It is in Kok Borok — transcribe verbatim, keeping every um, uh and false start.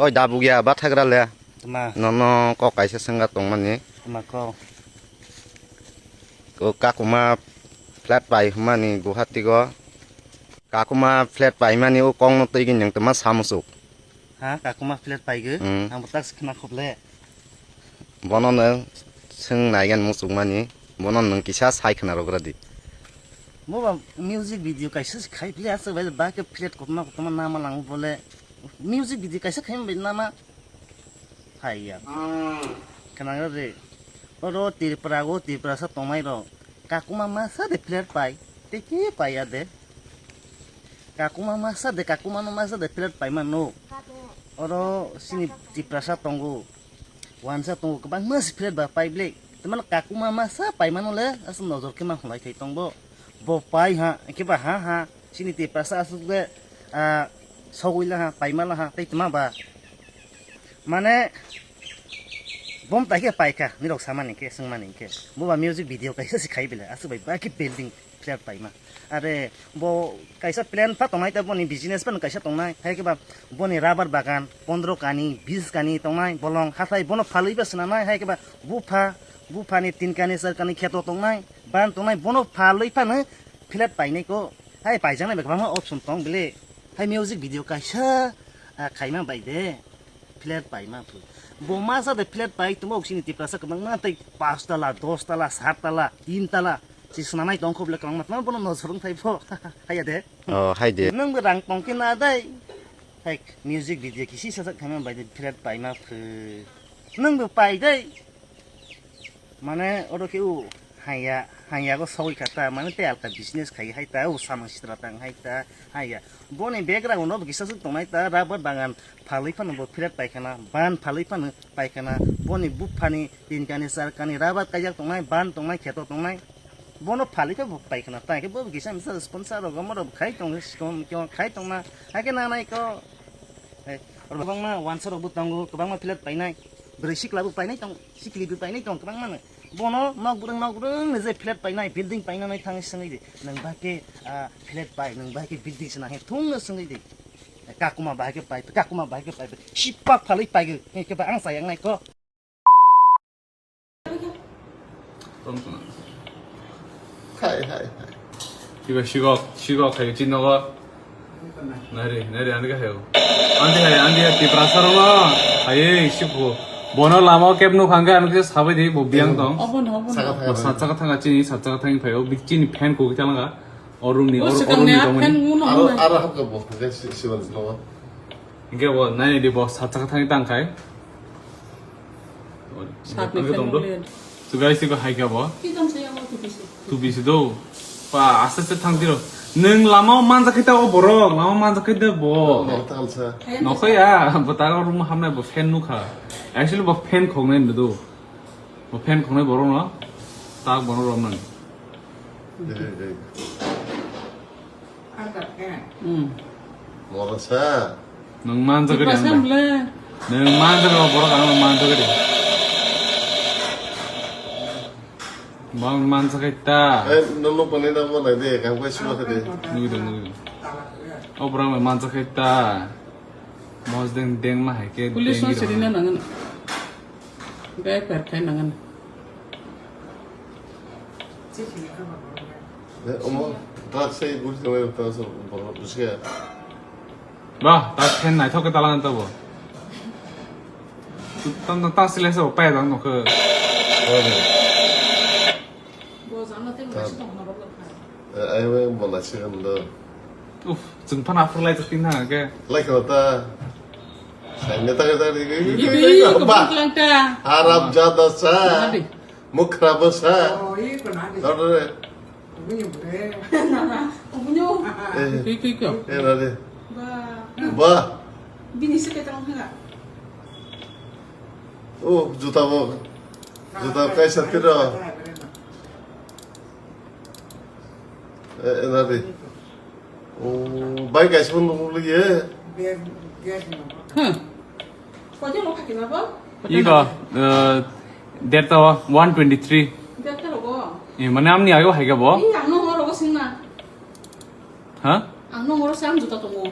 Oi, dabugya bathagra le. Tma? Nono kok kaisa swngna tongmani. Tma kok? O kakuma flat pai hwnmani Guwahati go. Kakuma flat paimani o kokno twi gini nwng tma samusuk. Ha, kakuma flat paigwi? Hmm. Ang bo tak se khna khup le. Bono nwng swng naigen muchukmani, bono nwng kisa sai khna rwgra di. Bo ba music video kaisa se khai phile, aswk bai ba khe flat kotorma kotorma nama lango bole. Music video kaisa khai bai nama. Hai ya. Khna re. Oro Tripura go, Tripura sa tongnai rok. Kakuma masa de flat pai. Tei khe pai ya de. Kakuma masa de, kakuma no masa de flat pai mano. Oro sini Tiprasa tongo. Wansa tongo, kwbangma si flat ba pai ble. Tei mano kakuma masa pai mano le, aswk nojor khe ma hwnlai thai tongbo. Bo pai ha, khe ba ha ha. Sini Tiprasa aswk de, ah, sogwi la ha, pai ma la ha, tei tma ba. Mane, bom tai khe pai kha, nirok samani khe, swngmani khe. Bo ba music video kaisa si khai bile, aswk bai ba khe building flat paima. Are bo kaisa plan pha tongnai ta boni business pha kaisa tongnai. Hai khe ba boni rubber bagan pondro kani, bis kani tongnai, bolong hathai bono phalwi ba swnamnai. Hai khe ba bupha, bupha ni tin kani, char kani kheto tongnai, ban tongnai, bono phalwi phano flat painai ko. Hai paijaknai ba kwbangma option tong bile. Hai music video kaisa, ah, khaima bai de. Flat pai ma phu. Bo masa de flat pai tongma oksini Tiprasa kwbangma tei paanch tala, dos tala, saat tala, tin tala. Si swnamnai tong kho bole kwbangma tongma bono nojor wng thai pho. Haiya de. Oh, hai de. Nwng bo rang tong khe na dai. Hai music video kisi sajak khaima bai de flat pai ma phu. Nwng bo pai dai. Mane oro khe o haiya, haiya go sogwi kha ta, mane tei alka business khai hai ta, o samung sitra tang hai ta, haiya. Boni background no bo kisa swk tongnai ta, rubber bagan phalwi phano bo flat paikhana, ban phalwi phano paikhana, boni buphani tin kani, char kani rubber kaijak tongnai, ban tongnai, kheto tongnai. Bono phalwi khe bo paikhana, ta khe bo kisa misa sponsor rok omo rok khai tong, sikom, kyo khai tongna, hai khe nanai ko. Hai, oro kwbangma wansa rok bo tongo, kwbangma flat painai, bwrwi sikla bo painai tong. Sikli bo painai tong kwbangma no. Bono nok bwrwng nok bwrwng ni je flat painai, building painani thangwi swngwi di. Nwng bahai khe, ah, flat pai, nwng bahai khe building se nang he thung no swngwi di. Kakuma bahai khe pai, kakuma bahai khe pai. Sipak phalwi pai gwi. Hei khe ba ang sayang nai ko. Hai, hai, hai. Kiba sigok, sigok hai chin nogo. Nari, nari, andi ka hayo. Andi hai, andi hai, Tiprasa rok no. Hai, siku. Bono lama o kep nuk hangka, anu ke sabai di, bo biang tong. Obo no, obo no. Saka thang. Bo sat saka thang chini, sat saka thang phayo, bik chini fan ko kita langa. O room ni, o, o room ni tong ni. Aro, aro hapka bo, hapka si, si, si, si. Hingke bo, nai di bo, sat saka thang tang khai. Sakni fan tong do. Sugai sigo hai khe bo. Ki tong saya mo tu bisi. Tu bisi do. Pa, aste aste thang tiro. Nwng lama o manjak khe ta o borok, lama o manjak khe ta bo. Nokha ya, bo ta o room hamnai bo fan nukha. Actually bo fan khoknai ndo do. Bo fan khoknai borok no. Tak bono rom nang. Hmm. Moro sa. Nwng manjak khe. Nwng manjak khe borok ang manjak khe. Bang manjak khe ta. Eh, nolo pani da bo lai de, kam kai sima khe de. Nui de, nui de. O borok manjak khe ta. Mos deng deng ma hai khe. Police no siri na nangan. Gai per khai nangan. Eh, omo, drugs sai guri tongmani drugs borok bujiya. Ba, ta khen naithok khe talang tabo. Tam tam ta sile so pai dang nokho. Bo jana te mo. Ai, ai, bo la sigan do. Uf, chwng phana phurlai chwng tin thang ke. Lai khata. Saimne ta ta ri. Ibi, ba. Haram jada sa. Mukra bwsa. Oh, iko na de. Dor dor. Ubunyo bure. Na, na, ubunyo. Eh. Ki, ki, ki? Eh, na de. Ba. Ba. Bini se ketang hanga. Oh, juta bo. Juta kaisa tiro. Eh, eh, na de. Oh, bai kaisa pun nungli ye. Ber, ger ni. Hmm. Koi jang no phaki na bo? Iko, eh, der tawa one twenty-three. Der ta rogo. Eh, mane amni ayo hai ga bo? Ih, ang no rogo sing na. Ha? Ang no rogo sing juta tongo.